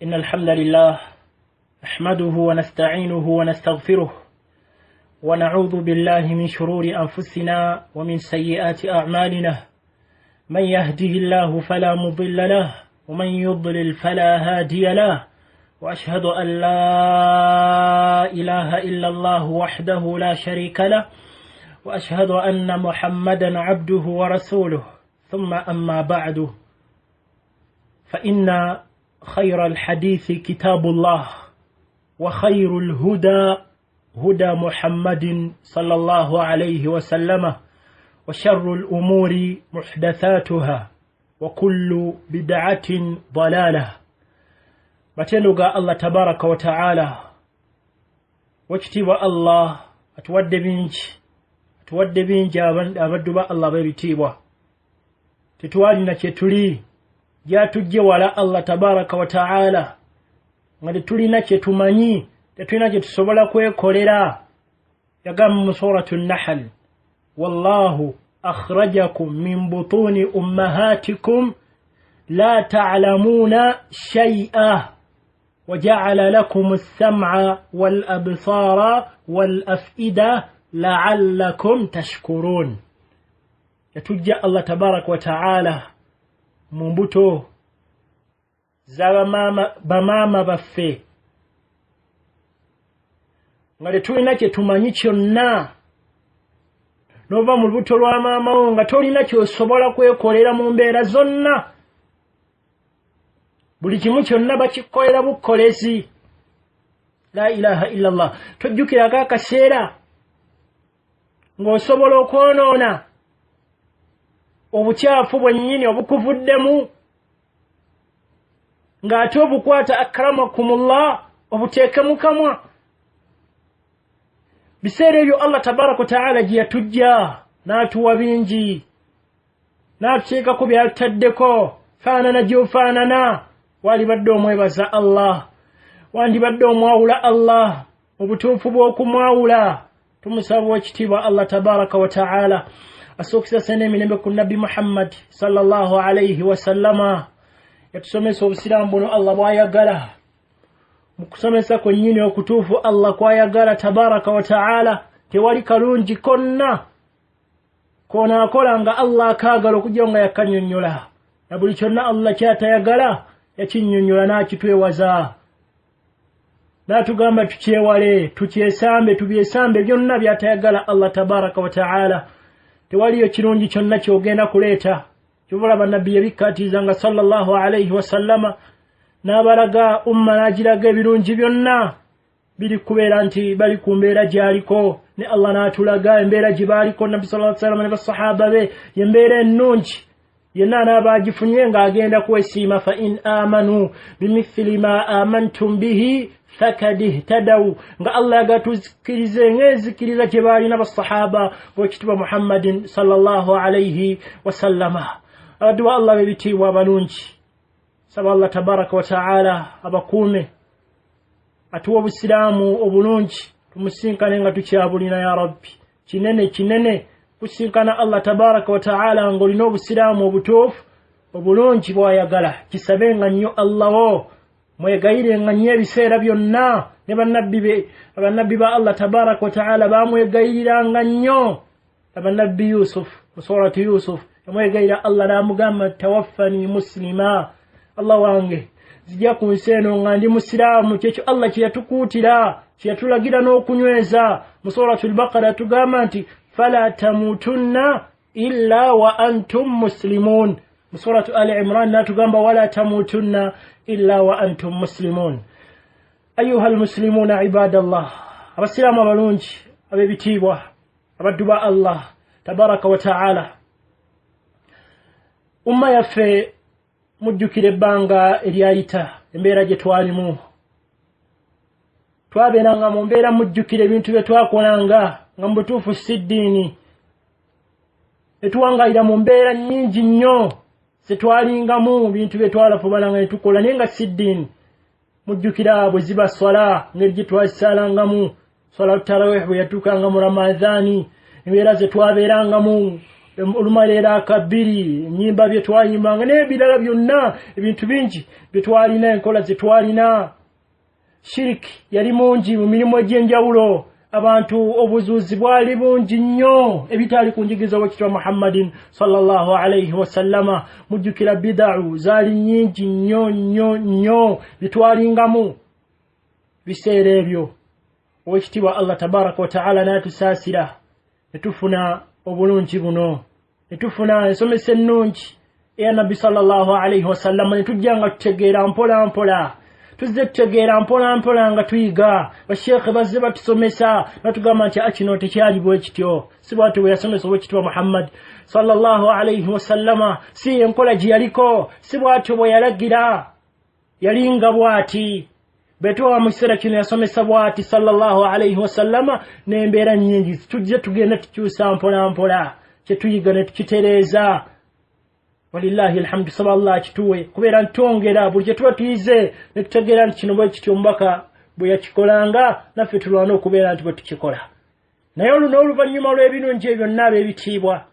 إن الحمد لله نحمده ونستعينه ونستغفره ونعوذ بالله من شرور أنفسنا ومن سيئات أعمالنا من يهده الله فلا مضل له ومن يضلل فلا هادي له وأشهد أن لا إله إلا الله وحده لا شريك له وأشهد أن محمدا عبده ورسوله ثم أما بعد فإن خير الحديث كتاب الله وخير الهدى هدى محمد صلى الله عليه وسلم وشر الأمور محدثاتها وكل بدعة ضلالة. Matendo ga Allah tabaraka wa ta'ala, wakitiibwa Allah atuwadde bingi, atuwadde bingi abaddu ba Allah b'ebitiibwa. Tetwalina kye tuli, gyatujje wala Allah tabaraka wa ta'ala, nga tetulina kye tumanyi, tetulina kye tusobola kwekolera. Yagamba mu suratu Nahl, wallahu akhrajakum min butuni ummahatikum la ta'lamuna shay'a وجعل لكم السمع والأبصار والأفئدة لعلكم تشكرون. Yatujja Allah tabaraka wa ta'ala mu mbuto za bamaama baffe nga tetulina kye tumanyi kyonna. N'ova mu lubuto lwa maama wo nga tolina ky'osobola kwekolera mu mbeera zonna, buli kimu kyonna bakikolera bukolezi. La ilaha illallah. Tojjukirako akaseera ng'osobola okwonoona obukyafu bwennyini obukuvuddemu, ng'ate obukwata akramakumullah obuteeke mu kamwa. Biseera ebyo Allah tabaraka wa ta'ala gye yatujja n'atuwa bingi, n'atuteekako by'atutaddeko. Faanana gy'ofaanana, wandibadde omwebaza Allah, wandibadde omwawula Allah mu butuufu bw'okumwawula. Tumusaba ekitiibwa Allah tabaraka wa ta'ala asookesa n'emirembe ku Nabbi Muhammad sallallahu alayhi wasallama. Yatusomesa obusiraamu buno Allah bw'ayagala, mu kusomesa kwennyini okutuufu Allah kw'ayagala tabaraka wa ta'ala. Tewali kalungi konna konaakola nga Allah akaagala okujja nga yakannyonnyola, na buli kyonna Allah ky'atayagala yakinnyonnyola n'akitwewaza, n'atugamba tukyewale, tukyesambe, tubyesambe byonna by'atayagala Allah tabaraka wa ta'ala. Tewaliyo kirungi kyonna ky'ogenda kuleeta. Kyova olaba Nabbi yabikkaatirizanga sallallahu alayhi wasallama n'abalaga umma, n'agiraga ebirungi byonna biri kubeera nti bali ku mbeera gy'aliko, ne Allah n'atulaga embeera gye baaliko Nabbi sallallahu alayhi wasallam ne basahaba be, y'embeera ennungi yenna anaaba agifunye ng'agenda kwesiima. Fa in amanu bimithili ma amantum bihi fakad ihtadaw, nga Allah yagatuzikirize ng'enzikiriza gye baalina basahaba b'ekitiibwa Muhammadin sallallahu alayhi wasallama. Abaddu ba Allah b'ebitiibwa abalungi, saba Allah tabaraka wa ta'ala abakuume, atuwe obusiraamu obulungi, tumusinkane nga tukyabulina ya Rabbi. Kinene kinene kusinkana Allah tabaraka wa ta'ala ng'olina obusiraamu obutuufu obulungi bw'ayagala. Kisabenga nnyo Allah wo, mwegayirenga nnyo ebiseera byonna. Ne bannabbi ba Allah tabaraka wa ta'ala bamwegayiriranga nnyo. Abannabbi Yusuf mu surati Yusuf yamwegayira Allah n'amugamba tawaffani muslima, Allah wange zijja ku nsi eno nga ndi musiraamu. Kyekyo Allah kye yatukuutira, kye yatulagira n'okunyweza. Mu suratul Baqara tugamba nti fala tamutunna illa wa antum muslimun. Mu suratu Ali Imran natugamba wala tamutunna illa wa antum muslimun. Ayuha almuslimuna ibadallah, abasiraamu abalungi ab'ebitiibwa, abaddu ba Allah tabaraka wa ta'ala, umma yaffe mujjukira ebbanga eryayita, embeera gye twalimu. Twabeeranga mu mbeera, mujjukira ebintu bye twakolanga nga mu butuufu si ddiini. Ne tuwangaalira mu mbeera nnyingi nnyo ze twalingamu, bintu bye twalafubalanga ne tukola naye nga si ddiini. Mujjukira bwe ziba swala, ngeri gye twazisaalangamu, swala tarawih bwe yatuukanga mu Ramadhaani, embeera ze twabeerangamu Olumala eraaka 2, ennyimba bye twayimbanga n'ebirala byonna, ebintu bingi bye twalina, enkola ze twalina. Shiriki yali mungi mu mirimu egy'enjawulo, abantu obuzuuzi bwali bungi nnyo ebitaali ku njigiriza w'ekitiibwa Muhammadin sallallahu alaihi wasallama. Mujjukira bidau zaali nnyingi nnyo nnyo nnyo bitwalingamu biseera ebyo. Owekitiibwa Allah tabaraka wa taala n'atusaasira ne tufuna obulungi buno, ne tufuna ensomesa ennungi eya Nabbi sallallahu alaihi wasallama, ne tujja nga tutegeera mpola mpola. Tuzze tutegeera mpola mpola nga tuyiga. Basheekhe bazze batusomesa, batugamba nti kino tekyali bwe kityo, si bwatyo bwe yasomesa owekitiibwa Muhammad sallallahu alaihi wasallama, si enkola gye yaliko, si bwatyo bwe yalagira, yalinga bw'ati. Bwe tuba mu kiseera kino yasomesa bw'ati sallallahu alaihi wasallama, n'embeera nnyingi tujje tugenda tukyusa mpola mpola, kye tuyiga ne tukitereeza. Walillahi alhamdu, saba Allah akituwe kubeera ntwongera buli kye tuba tuyize ne tutegeera nti kino bwe kityo omubaka bwe yakikolanga, naffe tulwana okubeera nti bwe tukikola. Naye oluno oluvannyuma lw'ebirungi ebyo byonna ab'ebitiibwa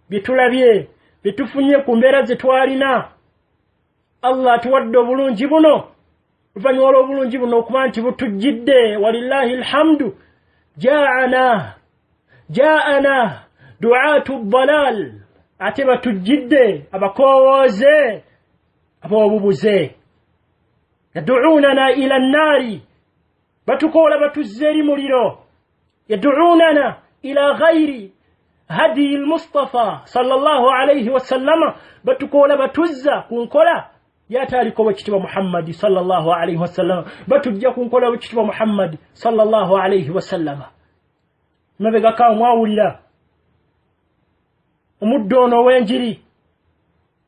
bye tulabye, bye tufunye ku mbeera ze twalina, Allah atuwadde obulungi buno. Oluvannyuma lw'obulungi buno okuba nti butujjidde, walillahi alhamdu, jaana du'atu ddalal, ate batujjidde abakoowooze ab'obubuze. Yaduunana ila nnaari, batukoola batuzza eri muliro. Yaduunana ila ghairi hadiyi lmustafa sallallahu alaihi wasallama, batukoola batuzza ku nkola yataaliko bwekitiibwa Muhammadi sallallahu alaihi wasallama, batujja ku nkola bwekitiibwa Muhammadi sallallahu alaihi wasallama. Mabegakaawo mwawulira omuddu ono ow'enjiri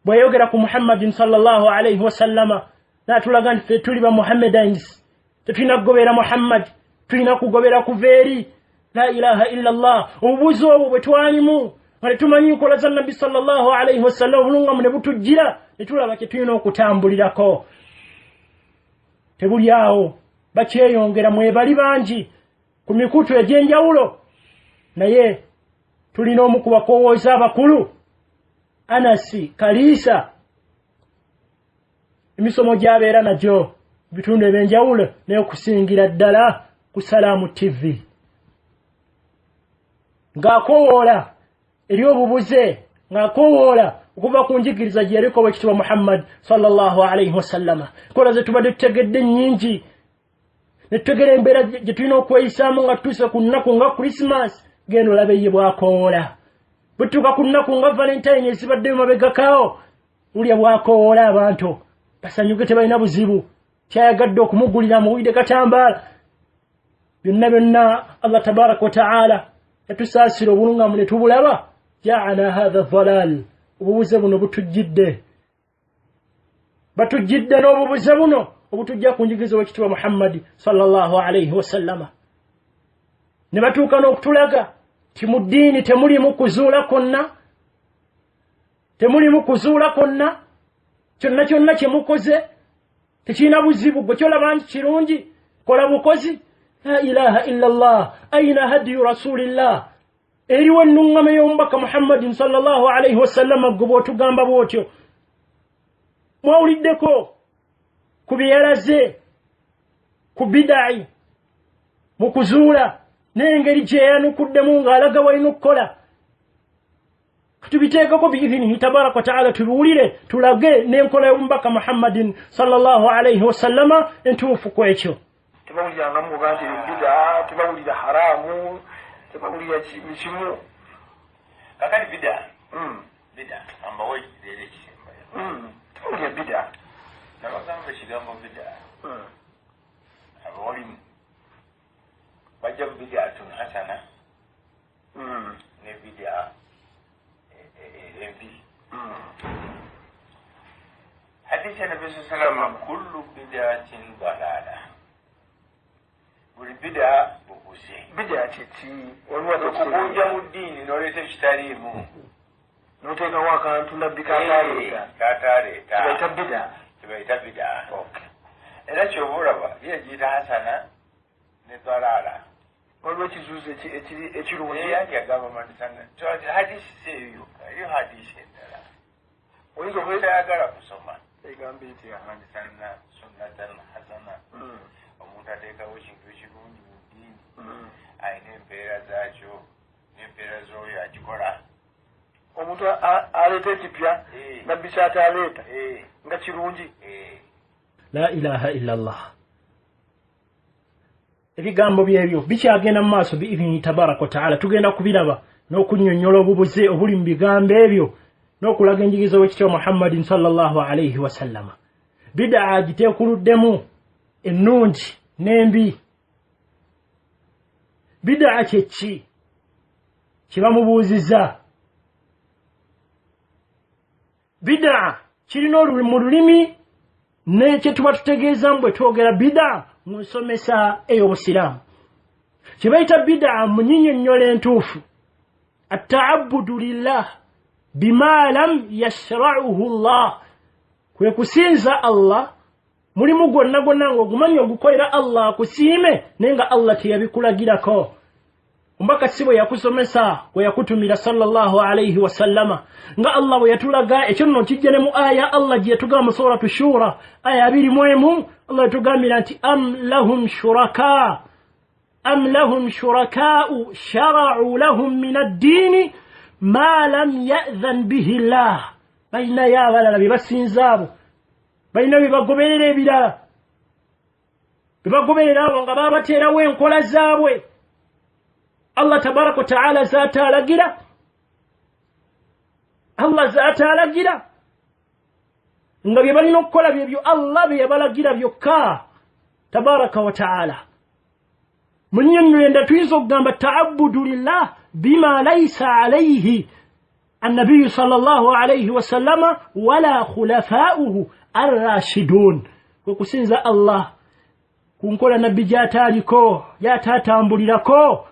bwe yayogera ku Muhammadin sallallahu alaihi wasallama, n'atulaga nti ffe tuli ba Muhammedans, tetulina kugobera Muhammad, tulina kugobera kuva eri la ilaha illa Allah. Obubuzi obwo bwe twalimu nga tetumanyi nkola za Nabbi sallallahu alaihi wasallam, obulungamu ne butujjira ne tulaba kye tulina okutambulirako. Tebuli awo, bakyeyongera mwebali bangi ku mikutu egy'enjawulo, naye tulina omu ku bakoowooza abakulu, Anasi Kaliisa, emisomo gy'abeera nagyo bitundu ebyenjawulo, naye okusingira ddala ku Salaamu TV, ng'akoowoola eri obubuze, ng'akoowoola okuva ku njigiriza gye yaliko owekitiibwa Muhammad sallallahu alaihi wasallama. Nkola ze tubadde tutegedde nnyingi, ne tutegera embeera gye tulina okweyisaamu nga tutuuse ku nnaku nga Christmas, genda olabe ye bw'akowoola. Bwe tutuuka ku nnaku nga Valentine ezibadde mu mabegakaawo, ulya bw'akowoola abantu basanyuke, tebalina buzibu, kyayagadde okumugulira amuwulidde katambaala. Byonna byonna Allah tabaraka wa taala yatusaasira obulungamu ne tubulaba. Jaana hatha dhalal, obubuze buno butujjidde, batujjidde n'obubuze buno obutujja ku njigiriza owekitiibwa Muhammadi sallallahu alaihi wasallama. Ne batuuka n'okutulaga nti mu ddiini temulimu kuzuula kwonna, temulimu kuzuula kwonna, kyonna kyonna kye mukoze tekirina buzibu, gwe kyolaba nti kirungi kola bukozi. La ilaha illa Allah, aina hadiyu rasulillah, eriwo ennuŋŋama y'omubaka Muhammadin sallallahu alaihi wasallama, gwe bw'otugamba bw'otyo. Mwawuliddeko ku bye yalaze ku bidai mu kuzuula n'engeri gye yayanukuddemu ng'alaga walina okukola. Tubiteekako biidhinihi tabaraka wa taala, tubiwulire, tulage n'enkola y'omubaka Muhammadin sallallahu alaihi wasallama entuufu ku ekyo. Tebawulirangamu kuga nti bida, tebawulira haramu, tebawulira kimu. Kakati bida, bida ambawe leero ekisembayo, tebawulira bida. Nabagamba ekigambo bida, abawalimu bajja bidatun hasana ne bida embi. Hadisi ya Nabi sallallahu alaihi wasallam, kullu bidatin dalala, buli bida bubuze. Bida kiki? Okugunja mu ddiini n'oleeta ekitaliimu, n'oteekawo akantu Nabbi kataaleeta, kataaleeta, kibayita bida, kibayita bida. Era kyova olaba ye giyita hasana ne dalala. Waliwo ekizuuzi ekirungi. Yagamba manisana hadisi si eyo yokka, eriyo hadisi endala. Oyinza Oyagala kusoma. Egamba etya? Manisana sunnatan hasana. Omuntu ateekawo ekintu ekirungi mu ddiini, alina empeera zaakyo n'empeera z'oyo agikola. Omuntu aleeta ekipya, nabbi ky'ataleeta nga kirungi. La ilaha illa Allah. Ebigambo byebyo bikyagenda mu maaso biidhini tabaraka wa taala, tugenda kubiraba n'okunnyonnyola obubuze obuli mu bigambo ebyo n'okulaga enjigiriza w'ekitiibwa Muhammadin sallallahu alaihi wasallama. Bidaa giteekuluddemu ennungi n'embi. Bidaa kye ki kye bamubuuzizza? Bidaa kirina mu lulimi nekye tuba tutegeeza bwe twogera bidaa mu nsomesa ey'obusiraamu. Kye bayita bidaa mu nnyinyonnyola entuufu, attaabudu lillah bima lam yashra'uhu Allah, kwe kusinza Allah mulimu gwonna gwonna ng'ogumanyi ogukolera Allah akusiime, naye nga Allah teyabikulagirako. Omubaka si bwe yakusomesa, bwe yakutumira sallallahu alaihi wasallama, nga Allah bwe yatulaga. Ekyo nno kijja ne mu aya Allah gye yatugamba mu suratu Shura aya 21. Allah yatugambira nti am lahum shuraka am lahum shurakaa'u shara'u lahum min addiini ma lam ya'dhan bihi llah. Balinayo abalala bye basinza abo, balina bye bagoberera ebirala, bye bagoberera abo nga babateerawo enkola zaabwe Allah tabaraka wa taala zaatalagira, Allah zaatalagira nga bye balina okukola byebyo Allah bye yabalagira byokka tabaraka wa taala. Mu nnyonnyola endala tuyinza okugamba taabudu lillah bima laisa alaihi annabiyu sallallahu alaihi wasallama wala khulafaauhu arrashidun, kwe kusinza Allah ku nkola nabbi gy'ataaliko, gy'ataatambulirako,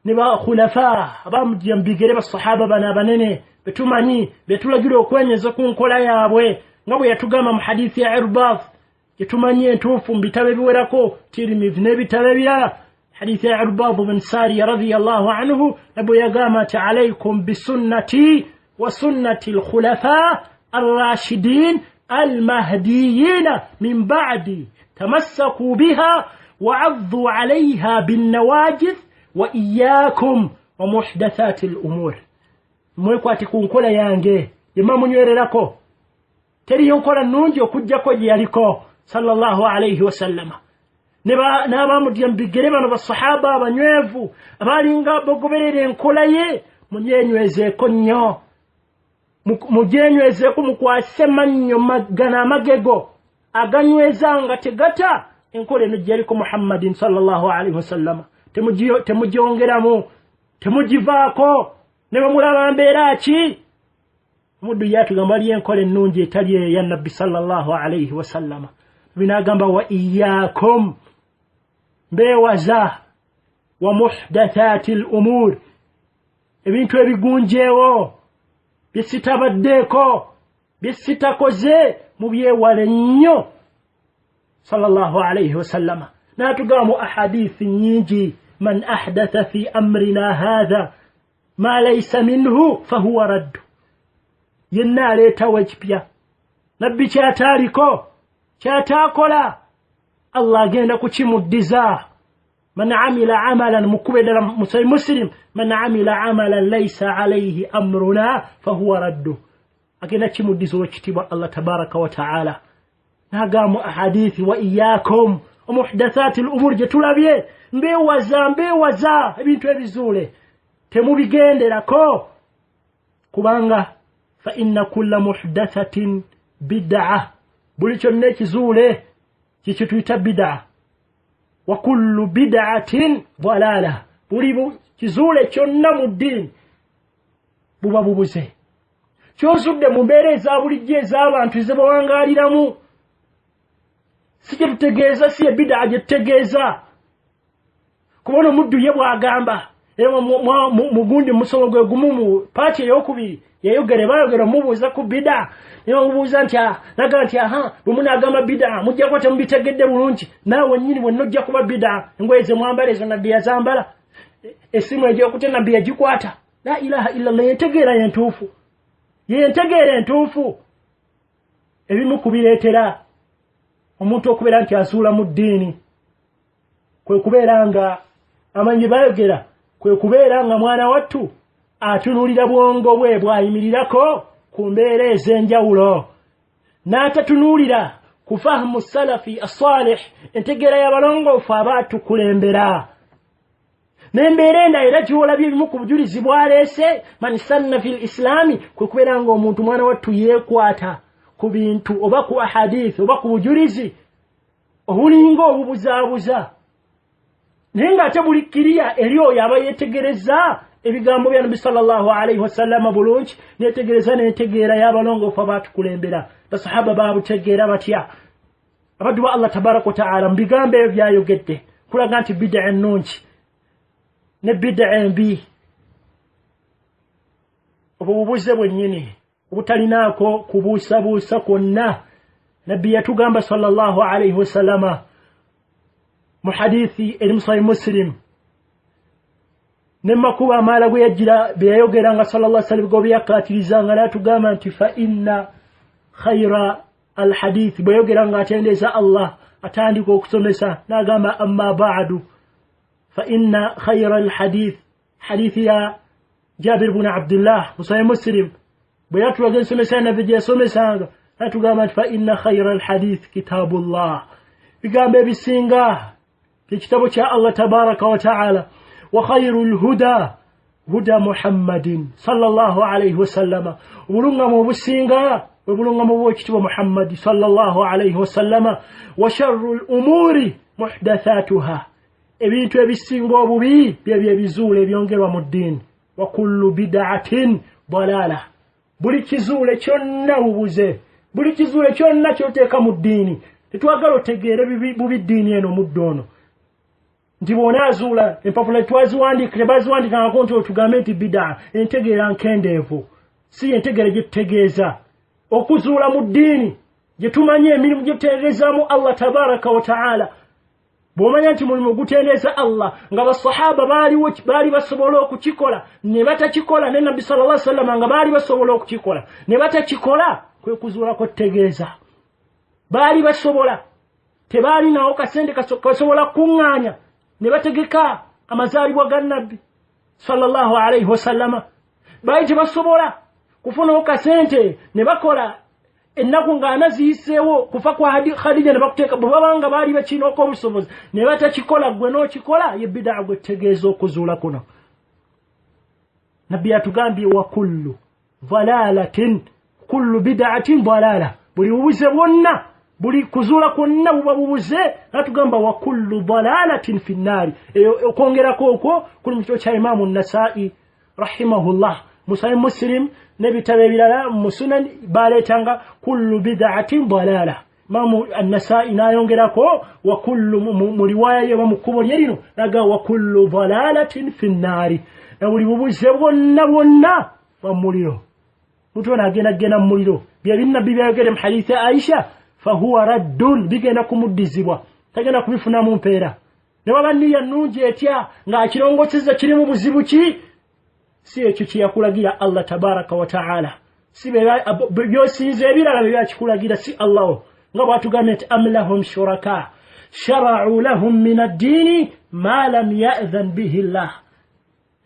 ne bakhulafa abamujja mu bigere basahaba bano abanene betumanyi betulagira okwenyeza ku nkola yaabwe, nga bwe yatugamba mu hadithi ya Irbad gyetumanyi entuufu mu bitabo ebiwerako, Tirmidhi n'ebitabo ebirala. Hadithi ya Irbad bin Sariya radiyallahu anhu, nabwe yagamba nti alaikum bisunnati wa sunnati alkhulafa arrashidin almahdiyina min ba'di tamassaku biha wa addu alayha binnawajidh wa iyyakum wa muhdathati al-umur. Mwekwate ku nkola yange yema munywererako, teriyo nkola nnungi okujjako gye yaliko sallallahu alaihi wasallama. N'abamudya mu bigere bano basahaba abanywevu abalinga bagoberera enkola ye, munyenywezeeko nnyo, mugyenywezeeko, mukwase mannyo gano amagego aganyweza nga tegata enkola eno gye yaliko Muhammadin sallallahu alaihi wasallama. Temugyongeramu, temugivaako, ne bwe mulaba mbeera ki. Omuddu yatugamba waliyo enkola ennungi etali eya nabbi sallallahu alaihi wasallama. Binagamba wa iyyakum, mbeewaza, wa muhdathaati l umur, ebintu ebigunjeewo bye sitabaddeeko, bye sitakoze, mubyewale nnyo sallallahu alaihi wasallama. N'atugamba mu ahadithi nnyingi, man ahdatha fi amrina hatha ma laysa minhu fahuwa raddu, yenna aleetawo ekipya nabbi kyataaliko, kyataakola, Allah agenda kukimuddiza. Man amila amalan, mukube ddala musai Muslim, man amila amalan laysa alaihi amruna fahuwa raddu, agenda kimuddiza olw'ekitiibwa Allah tabaraka wa taala. N'agamba mu ahadithi wa iyyakum muhdathaati l-umur gye tulabye, mbeewaza mbeewaza ebintu ebizuule, temubigenderako, kubanga fa inna kulla muhdathatin bid'a, buli kyonna ekizuule kikyo tuyita bid'a, wa kullu bid'atin dalala, buli kizuule kyonna mu ddiini buba bubuze. Ky'ozudde mu mbeera eza bulijjo ez'abantu ze bawangaaliramu si kye tutegeeza, si ye bid'a gye tutegeeza. Kubona omuddu ye bw'agamba Era mugundi musomo gwe gumu mu paati eyokubiri yayogere bayogera mubuuza ku bida, naye bamubuuza nti naga nti aha bwe munaagamba bida mujja kuba temubitegedde bulungi, naawe wennyini bwenna ojja kuba bida. Engoye ze mwambala ezo nabbi yazambala, essimu egyokute nabbi yagikwata. La ilaha illallah, yentegeera yentuufu, yentegeera entuufu. Ebimu kubireetera omuntu okubeera nti azuula mu ddiini kwe kubeera nga amanyi bayogera, kwe kubeera nga mwana wattu atunuulira bwongo bwe bwayimirirako ku mbeera ez'enjawulo, n'atatunuulira ku fahamu salafi assalih, entegeera y'abalongoofu abaatukulembera. N'embeera endala era gy'olabye ebimu ku bujulizi bwaleese man sanna fi lislaami, kwe kubeera nga omuntu mwana wattu yeekwata ku bintu oba ku ahadithi oba ku bujulizi obulinga obubuzaabuza, naye ng'ate buli kiriya eri oyo aba yeetegereza ebigambo bya Nabbi sallallahu alaihi wasallama bulungi, neetegereza n'entegeera y'abalongoofu abaatukulembera. Basahaba baabutegeera batya? Abaddu ba Allah tabaraka wa taala mu bigambo ebyo byayogedde kulaga nti bidaa ennungi ne bidaa embi obwo bubuze bwennyini obutalinaako kubuusabuusa kwonna. Nabbi yatugamba sallallahu alaihi wasallama mu hadithi eri mu Sahih Muslim ne makuba amala gwe yajjira bye yayogera nga sallallahu alaihi wasallam bwe yakkaatirizanga n'atugamba nti fa inna khayra alhadithi, bwe yayogera nga atendeeza Allah atandika okusomesa n'agamba amma ba'du fa inna khayra alhadith, hadithi ya Jabir bun Abdullah mu Sahih Muslim bwe yatulaga ensomesa ya Nabbi gye yasomesanga n'atugamba nti fa inna khayra alhadith kitabullah, bigambo ebisinga ekitabo kya Allah tabaraka wa taala, wa khayru lhuda huda Muhammadin sallallahu alaihi wasallama, obulungamu obusinga bwe bulungamu bw'ekitiibwa Muhammadi sallallahu alaihi wasallama, wa sharru lumuri muhdathatuha, ebintu ebisinga obubi byebyo ebizuula ebyongerwa mu ddiini, wa kullu bidaatin dalala, buli kizuule kyonna bubuze, buli kizuule kyonna kyoteeka mu ddiini. Tetwagala otegeere bubi ddiini eno muddo ono nti bw'onaazuula empapula twaziwandiika tebaziwandiikangako nti otugambe nti bidaa, entegeera nkendeevu, si entegeera gye tutegeeza. Okuzuula mu ddiini gye tumanyi emirimu gye tutenderezaamu Allah tabaraka wa taala, bw'omanya nti mulimu gutendereza Allah nga basahaba baali basobola okukikola ne batakikola, ne Nabbi sallallahu alaihi wasallam nga baali basobola okukikola ne batakikola, kwe kuzuula kwe tutegeeza. Baali basobola, tebaalinawo kasente kasobola kuŋŋaanya ne bategeka amazaalibwa ga Nabbi sallallahu alaihi wasallama, baali tebasobola kufunawo kasente ne bakola ennaku ng'ana ziyiseewo kufa kwa Khadija ne bakuteeka, bwe babanga baali bakirinako obusobozi ne batakikola, gwe n'okikola, ye bidaa gwe tutegeeza okuzuula kuno. Nabbi yatugambye wa kullu dalalatin, kullu bidaatin dalala, buli bubuze bwonna, buli kuzuula kwonna buba bubuze. Natugamba wa kullu dalalatin fi nnaari, eyo okwongerako okwo kuli mu kitabo kya Imaamu Nasai rahimahullah, mu Sahih Muslim n'ebitabo ebirala mu sunan baleetanga kullu bidaatin dalala. Imaamu Annasai n'ayongerako wa kullu mu riwaaya ye oba mu kkubo lye lino naga wa kullu dalalatin fi nnaari, na buli bubuze bwonna bwonna bwa muliro, muntu ono agenda kugenda mu muliro. Bye binnabbi byayogere mu hadithi ya Aisha, fahuwa raddun, bigenda kumuddizibwa, tagenda kubifunamu mpeera. Ne waba nniya nnungi etya ng'akirongosezza kirimu buzibu ki, si ekyo kye yakulagira Allah tabaraka wa taala, si byosinza ebirala bye byakikulagira, si Allahu nga bw'atugambye nti am lahum shuraka shara'u lahum min addiini ma lam ya'dhan bihi llah.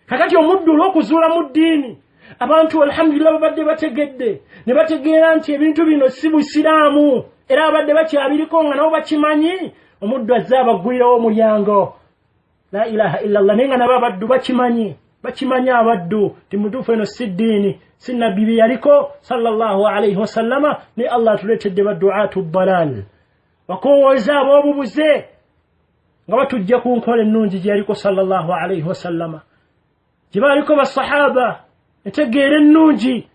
Kakati omuddu olw'okuzuula mu ddiini, abantu alhamdulillah babadde bategedde ne bategeera nti ebintu bino si busiraamu, era babadde bakyabiriko nga nabo bakimanyi. Omuddu azze abaggulirawo omulyango, la ilaha illallah, naye nga nabo abaddu bakimanyi, bakimanyi abaddu nti mutuufu eno si ddiini, si nabbi bye yaliko sallallahu alaihi wasallama. Ne Allah atuleetedde baduatu dalal, bakowooza ab'obubuze nga batujja ku nkola ennungi gye yaliko sallallahu alaihi wasallama, gye baaliko basahaba, entegeera ennungi.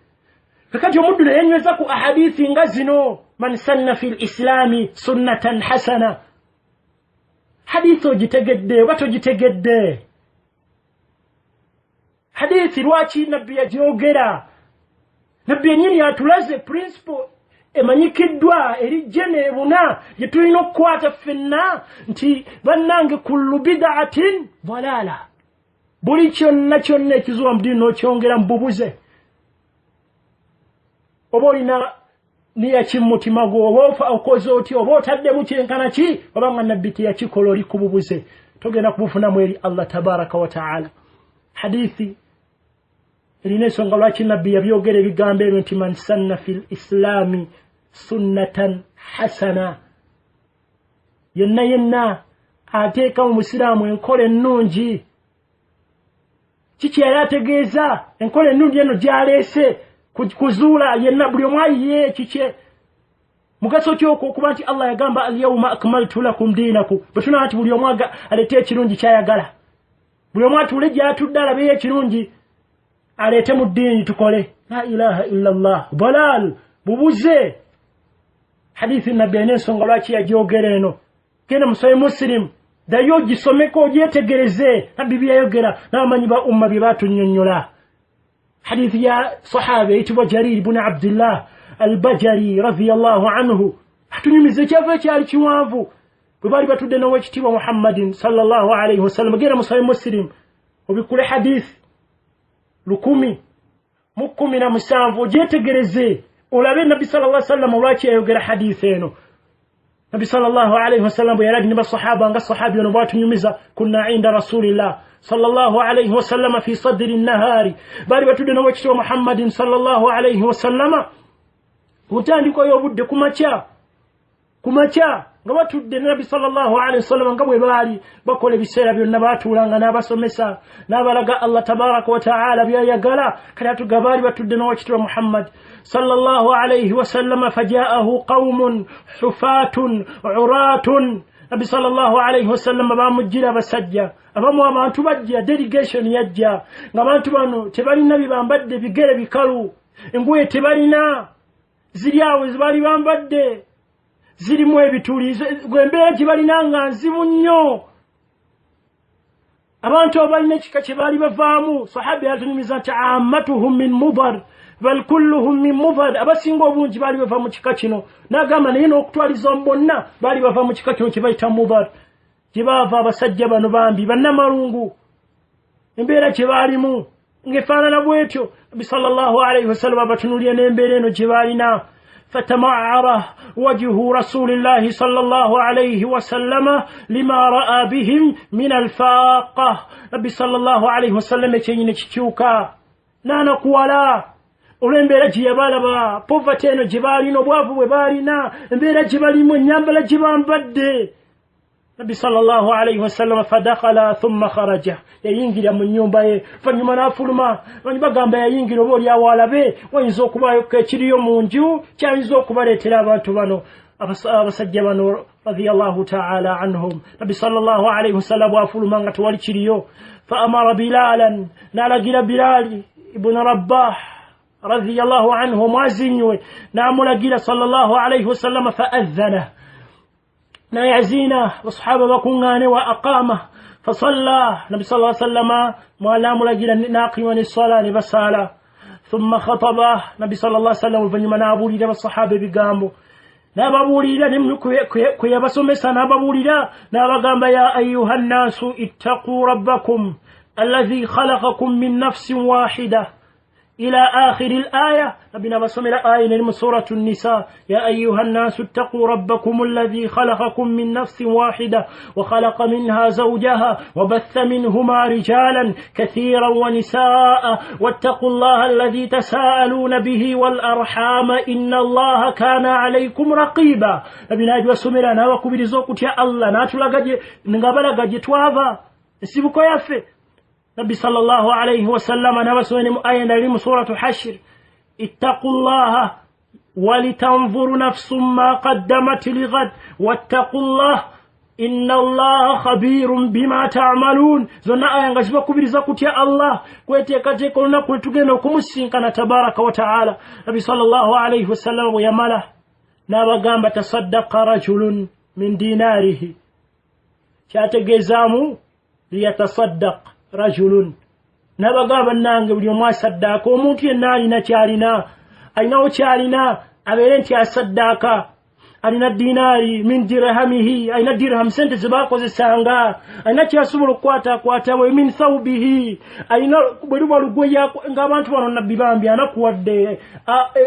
Kakati omuddu ne yenyweza ku ahadithi nga zino, man sanna fi lislaami sunnatan hasana, hadithi ogitegedde oba togitegedde? Hadithi lwaki nabbi yagyogera? Nabbi yennyini atulaze principle emanyikiddwa eri jene ebuna gye tulina okukwata ffenna nti bannange, kullu bidaatin dalaala, buli kyonna kyonna ekizuwa mu ddiini n'okyongera mu bubuze. Oba olina niyaki mu mutima gwo, oba okoze otya, oba otaddemu kyenkana ki, oba nga nabbi teyakikola, oli ku bubuze, togenda kubufunamu eri Allah tabaraka wa taala. Hadithi erina ensonga lwaki nabbi yabyogera ebigambo ebyo nti man sanna fi lislaami sunnatan hasana, yenna yenna ateeka mu musiraamu enkola ennungi. Kiki yali ategeeza? Enkola ennungi eno gyaleese kuzuula yenna buli omu ayiye kikye. Mugaso kyokwo okuba nti Allah yagamba alyauma akmaltu lakum diinakum, bwe tunaba nti buli omu aleete ekirungi kyayagala, buli omu atuule gyatudde alabeyo ekirungi aleete mu ddiini tukole. La ilaha illa llah, dalal, bubuze. Hadithi nabbi alina ensonga lwaki yagyogera eno. Genda musabe Musilimu, ddayo ogisomeko ogyetegereze nabbi byeyayogera n'abamanyi ba umma bye batunnyonnyola. Hadithi ya sahaba eyitibwa Jariri buni Abdillah Albajari radiallahu anhu atunyumiza ekyava ekyali kiwanvu bwe baali batudde n'owekitiibwa Muhammadin sallallahu alaihi wasallam. Genda musabe Musilimu obikule hadithi 1017 ogyetegereze olabe nabbi sala sallam lwaki yayogera hadithi eno. Nabbi sallallahu alaihi wasallam bwe yaladi ne basahaba, nga sahabi ono bwatunyumiza, kunna inda rasulillah sallallahu alaihi wasallama fi sadri nahari, baali batudde n'owekitiibwa Muhammadin sallallahu alaihi wasallama ku ntandikwa y'obudde kumakya kumakya, nga batudde ne nabbi sallallahu alaihi wasallama nga bwe baali bakola ebiseera byonna, baatuulanga n'abasomesa n'abalaga Allah tabaraka wataala byayagala. Kati atuga baali batudde n'owekitiibwa Muhammad sallallahu alaihi wasallama, fajaahu qaumun hufatun uratun, nabbi sallallahu alaihi wasallama bamujjira abasajja abamu, abantu bajja, delegation yajja, ng'abantu bano tebalina bibambadde, bigere bikalu, engoye tebalina, ziri awo zebaali bambadde zirimu ebituli, embeera gye balina nga nzibu nnyo. Abantu abo balina ekika kye baali bavaamu. Sahabi yatunyumiza nti ammatuhum min Mudar, bal kulluhum min Mudar, abasinga obungi baali bava mu kika kino. N'agamba naye n'okutwaliza mu bonna baali bava mu kika kino kye bayita Mudar. Gye baava abasajja bano bambi bannamalungu, embeera gye baalimu ng'efaanana bwetyo. Nabbi sallallahu alaihi wasallam abatunuulira n'embeera eno gye baalina. فتمعر وجه رسول الله صلى الله عليه وسلم لما رأى بهم من الفاقة. نبي صلى الله عليه وسلم ekyenyini kikyuka n'anakuwala olw'embeera gye yabalaba, poverty eno gye baalina, obwavu bwe baalina, embeera gye balimu, ennyambala gye bambadde. Nabbi sallallahu alaihi wasallama fadakhala thumma kharaja, yayingira mu nnyumba ye, vanyuma n'afuluma. Banyi bagamba yayingira oba oliawo alabe wayinza okubaayo ekiriyo mu nju kyayinza okubaleetera abantu bano, abasajja bano radiallahu taala anhum. Nabbi sallallahu alaihi wasallam bwafuluma nga tewali kiriyo, fa amara Bilalan, n'alagira Bilali ibuni Rabbah radiallahu anhu, omwazinywe, n'amulagira sallallahu alaihi wasallama, fa adhana, nayaziina basahaba bakuŋŋaane, wa aqama fasalla. Nabi sa sallama namulagira naqima neswala ne basaala. Thumma khataba, nabi sa sallam oluvanyuma n'abuulira basahaba ebigambo, n'ababuulira kwe yabasomesa, n'ababuulira n'abagamba ya ayuha nnaasu ittaquu rabbakum alladhi khalaqakum min nafsin wahida إلى آخر الآية. نبينا بسم الآية من سورة النساء، يا أيها الناس اتقوا ربكم الذي خلقكم من نفس واحدة وخلق منها زوجها وبث منهما رجالا كثيرا ونساء واتقوا الله الذي تساءلون به والأرحام إن الله كان عليكم رقيبا. نبينا بسم الله نوكبiriza يا الله natulagaje ngabalaga twava ensibuko yaffe. Nabbi sallallahu alayhi wasallama n'abasomere mu aya endala eri mu suratu Hashir, ittaqu llaha walitanzuru nafsun ma qaddamat ligad wattaqu llah inna allaha khabirun bima ta'malun. Zonna aya nga zibakubiriza kutya Allah, kweteekateeka olunaku lwe tugenda okumusinkana tabaraka wa taala. Nabbi sallallahu alayhi wasallama bwe yamala n'abagamba tasaddaqa rajulun min dinaarihi, kyategeezaamu liyatasaddaq rajulun. N'abagamba bannange buli omu asaddaaka, omuntu yenna alina kyalina, alinawo kyalina, abeere nti asaddaaka. Alina dinaari min dirhamihi, alina dirham sente ze baakozesanga, alina kyasobola okukwatakwata bwe min thawbihi, alina bwe luba lugoye ng'abantu bano nabbi bambi anakuwadde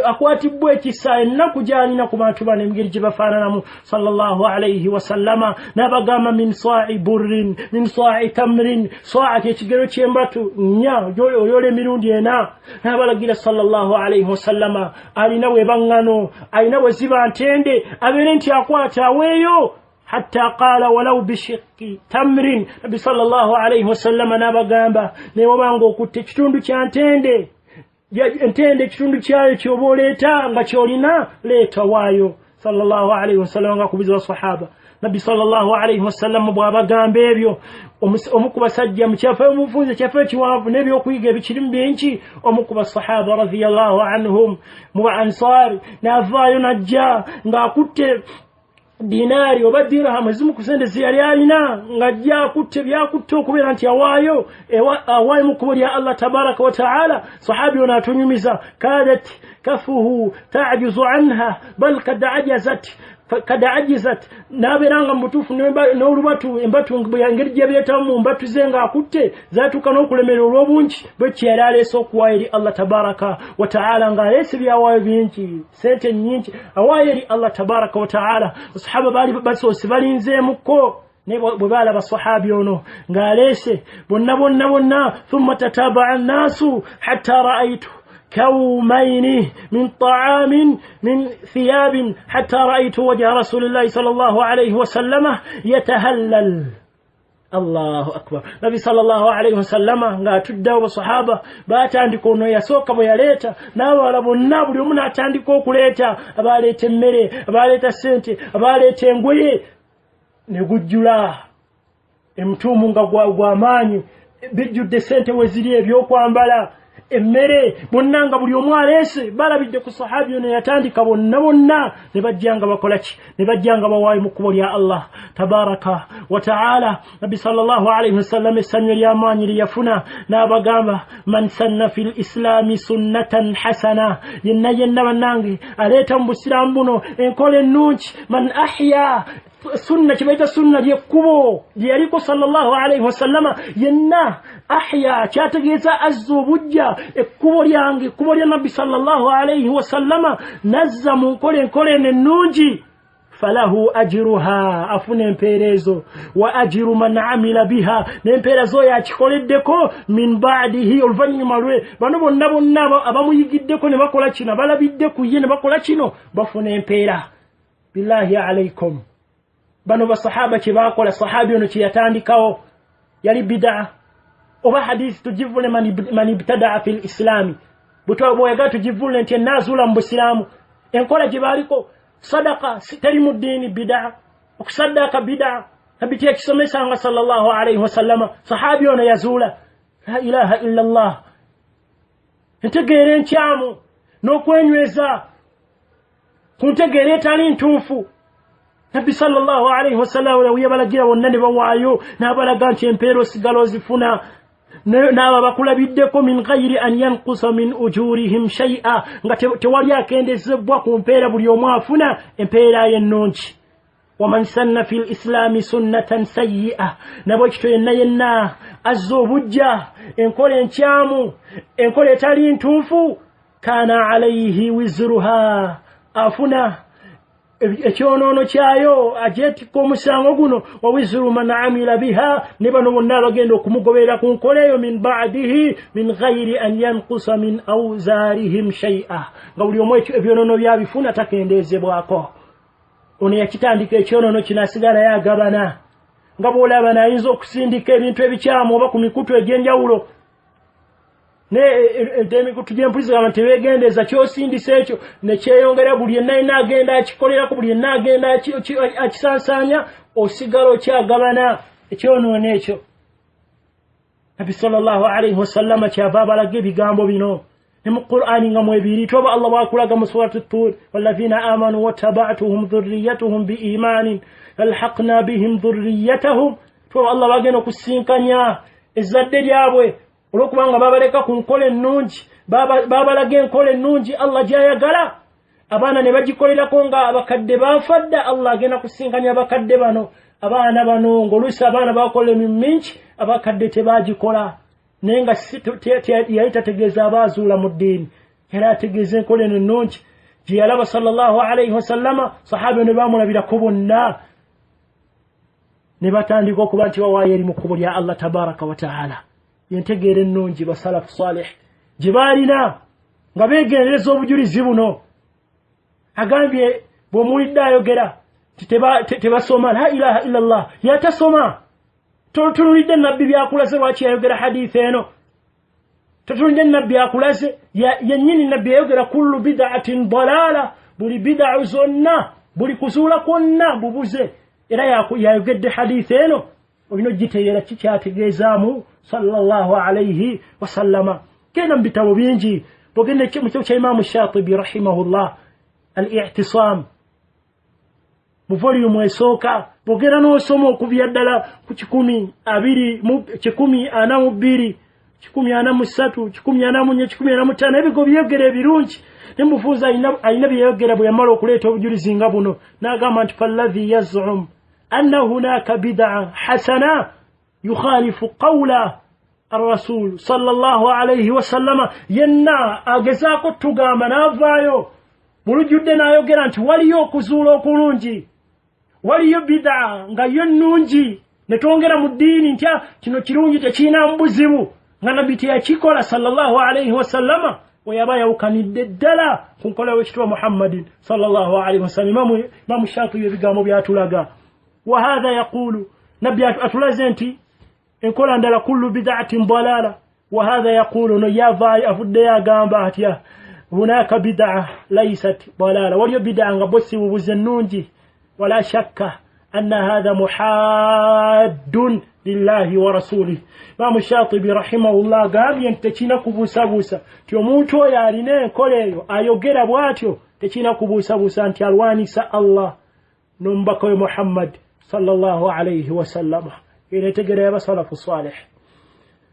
akwatibwa ekisa ennaku gy'alina ku bantu bano engeri gye bafaananamu sallallahu alaihi wasallama. N'abagamba min sa'i burrin min sa'i tamrin, saa kyekigero ky'embatu nnya oyola emirundi ena. N'abalagira sallallahu alaihi wasallama alina bwe baŋŋano, alina bwe ziba ntende, abeere nti akwata aweeyo. Hatta qaala walau bishiqqi tamrin, nabbi sallallahu alaihi wasallama n'abagamba naye wabanga okutta ekitundu kya ntende, entende ekitundu kyayo ky'oba oleeta nga ky'olina leeta waayo. Sallallahu alaihi wasallama ng'akubiza basahaba. Nabbi sallallahu alaihi wasallam bw'abagamba ebyo, omu ku basajja mu kyafaayo mubufunze kyafaayo kiwanvu n'ebyokuyiga ebikirimu bingi, omu ku basahaba radiyallahu anhum mu ba ansaari n'avaayo n'ajja ng'akutte dinaari oba dirhamu ezimu ku sente ze yali alina, ng'ajja akutte byakutte okubeera nti awaayo awaayo mu kkubo lya Allah tabaraka wa taala. Sahabi ono atunyumiza kadat kafuhu tajuzu anha bal kad ajazat kad ajizat, n'abeera nga mu butuufu n'olubatu embatu engeri gye byetamu mu mbatu ze ng'akutte zaatuuka n'okulemerera olw'obungi bwe kye yali aleese okuwaayo eri Allah tabaraka wa taala, ng'aleese byawaayo bingi, sente nnyingi awaayo eri Allah tabaraka wa taala. Basahaba baali basoose balinzeemukko, naye bwe baalaba sahabi ono ng'aleese bonna bonna bonna, thumma tatabaa nnaasu hatta raaitu كومين من طعام من ثياب حتى رأيت وجه رسول الله صلى الله عليه وسلم يتهلل. Allahu akbar. Nabbi sallallahu alaihi wasallama ng'atuddewo basahaba baatandika ono yasooka bwe yaleeta n'abalala bonna buli omu n'atandika okuleeta, abaaleeta emmere, abaaleeta ssente, abaaleeta engoye, ne gujjula emutuumu nga gw'amaanyi, bijjudde ssente we ziri, ebyokwambala, emmere, bonna nga buli omu aleese. Balabidde ku sahabi ono yatandika bonna bonna ne bajja nga bakola ki? Ne bajja nga bawaayo mu kkubo lya Allah tabaraka wa taala. Nabbi sallallahu alaihi wasallam essanyu ery'amaanyi lye yafuna n'abagamba man sanna fi lislaami sunnatan hasana, yenna yenna bannange aleeta mu busiraamu buno enkola ennungi, man ahya sunna, kye bayita sunna lyekkubo lye yaliko sallallahu alaihi wasallama, yenna ahya kyategeeza azza obujja ekkubo lyange, ekkubo lya nabbi sallallahu alaihi wasallama, nazza mu nkola enkola eno ennungi, falahu ajiruha, afuna empeera ezo, wa ajiru man amila biha, n'empeera z'oyo akikoleddeko, min badihi, oluvannyuma lwe. Bano bonna bonna abamuyigiddeko ne bakola kino, abalabidde ku ye ne bakola kino, bafuna empeera. Billahi alaikum, bano basahaba kye baakola, sahabi ono kye yatandikawo yali bidaa oba hadisi tugivule man ibtadaa fi lislaami, bweyagala tugivule nti enaazuula mu busiraamu enkola gye baaliko. Sadaka teri mu ddiini, bidaa, okusaddaaka bidaa, nabbi teyakisomesanga sallallahu alaihi wasallama. Sahabi ono yazuula la ilaha illa llah, entegeera enkyamu n'okwenyweza ku ntegeera etali ntuufu. Nabbi sallallahu alaihi wasallam yabalagira bonna ne bawaayo, n'abalaga nti empeera osigala ozifuna n'abo abakulabiddeko, min ghairi an yankusa min ujurihim shay'a, nga tewali akendezebwa ku mpeera, buli omu afuna empeera ye ennungi. Waman sanna fi lislaami sunnatan sayyi'a, nabwe kityo yenna yenna azza obujja enkola enkyamu, enkola etali ntuufu, kana alaihi wizruha, afuna ekyonoono kyayo, agyetikka omusango guno, wa wizru man amila biha, ne bano bonna abagenda okumugoberera ku nkola eyo, min badihi min ghairi an yankusa min awzaarihim shay'a, nga buli omu ebyonoono byabifuna takendeezebwako. Ono yakitandika ekyonoono kino asigala yagabana, nga bw'olaba naayinza okusindika ebintu ebikyamu oba ku mikutu egy'enjawulo, emikutu gy'empuliziganya tebeegendeza, kyosindisa ekyo ne kyeyongera, buli yenna yenna agenda akikolerako, buli yenna agenda akisansaanya, osigala okyagabana ekyonoono ekyo. Nabbi sallallahu alaihi wasallama kyava abalaga ebigambo bino ne mu Qur'ani nga mwebiri toba Allah bwakulaga mu surati Tur, wallazina amanu wattaba'tuhum dhurriyyatuhum biimanin alhaqna bihim dhurriyyatahum. Toba Allah bagenda okusinkanya ezzadde lyabwe Olwokubanga babaleka ku nkola ennungi, babalaga enkola ennungi Allah gy'ayagala, abaana ne bagikolerako nga abakadde baafa dda. Allah agenda kusinkanya abakadde bano, abaana bano ng'oluusi abaana bakola emirimu mingi, abakadde tebagikola, naye nga yali tategeeza abaazuula mu ddiini, yali ategeeza enkola eno ennungi gye yalaba sallallahu alaihi wasallama. Sahaba ne bamulabirako bonna ne batandika okuba nti bawaayo eri mu kkubo lya Allah tabaraka wa taala. Entegeera ennungi basalafu salih gye baalina nga beegendereza obujulizi buno. Agambye bw'omuwulidde ayogera nti tebasoma la ilaha illa Allah, yatasoma. Totunulidde nabbi byakulaze lwaki yayogera haditha eno, totunulidde nabbi akulaze yennyini. Nabbi yayogera kullu bid'atin dalala, buli bid'a zonna, buli kuzuula kwonna bubuze. Era yayogedde haditha eno, olina ogitegeera kikyategeezaamu sallallahu alaihi wasallama. Genda mu bitabo bingi, bwogenda mu kitabo kya Imaamu Shatibi rahimahullah al-I'tisam mu volume esooka, bwogenda n'osoma okubya ddala ku 120, 142, 143, 144, 145, ebigo byeyogera ebirungi. Ne mubufuuzi alina byeyogera bwe yamala okuleeta obujulizi nga buno, n'agamba nti falladhi yazum anna hunaka bid'a hasana yukhalifu qawla arrasul sallallahu alaihi wasallama. Yenna agezaako tugamba n'avaayo mu lujjudde n'ayogera nti waliyo okuzuula okulungi, waliyo bid'a nga yo nnungi, ne twongera mu ddiini nti kino kirungi tekirina buzibu, nga nabbi teyakikola sallallahu alaihi wasallama. We yaba yawukanidde ddala ku nkola w'ekitiibwa Muhammadin sallallahu alaihi wasallam. Imaamu Shafi'i ebigambo byatulaga. Wa hadha yaqulu, nabbi atulaze nti enkola ndala kullu bid'atin dalala. Wa hadha yaqulu, no yavaayo avuddeyo agamba atya hunaka bid'a laysat dalala, waliyo bid'a nga bo si bubuze ennungi. Wala shakka anna hadha muhaddun lillahi wa rasulih. Imaamu Shatibi rahimahullah agambye nti tekirina kubuusabuusa nti omuntu oyo alina enkola eyo ayogera bw'atyo, tekirina kubuusabuusa nti alwanisa Allah n'omubaka we Muhammad sallallahu alaihi wasallama. Eno entegeera y'abasalafu salih,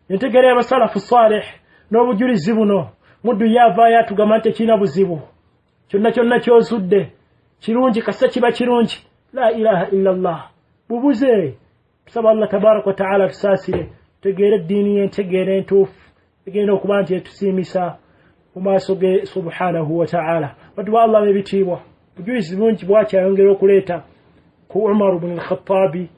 entegeera y'abasalafu salih n'obujulizi buno. Muddu yavaayo atugamba nti tekirina buzibu, kyonna kyonna ky'ozudde kirungi, kasita kiba kirungi. La ilaha illa Allah, bubuze. Tusaba Allah tabaraka wa taala tusaasire, tutegeere eddiini y'entegeera entuufu egenda okuba nti etusiimisa mu maaso ge subhanahu wa taala. Baddu ba Allah b'ebitiibwa, bujulizi bungi bwakyayongera okuleeta ku Umar bun al-Khattabi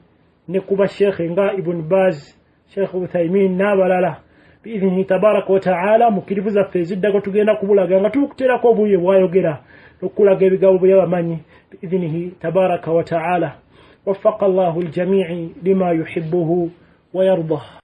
ne ku basheekhe nga Ibn Baz, Sheekh Uthaymin n'abalala. Biidhinihi tabaraka wa taala, mu kirivu zaffe eziddako tugenda kubulaga nga tubukuteerako obuye bwayogera n'okulaga ebigambo byabamanyi biidhinihi tabaraka wa taala. وفق الله الجميع لما يحبه ويرضاه.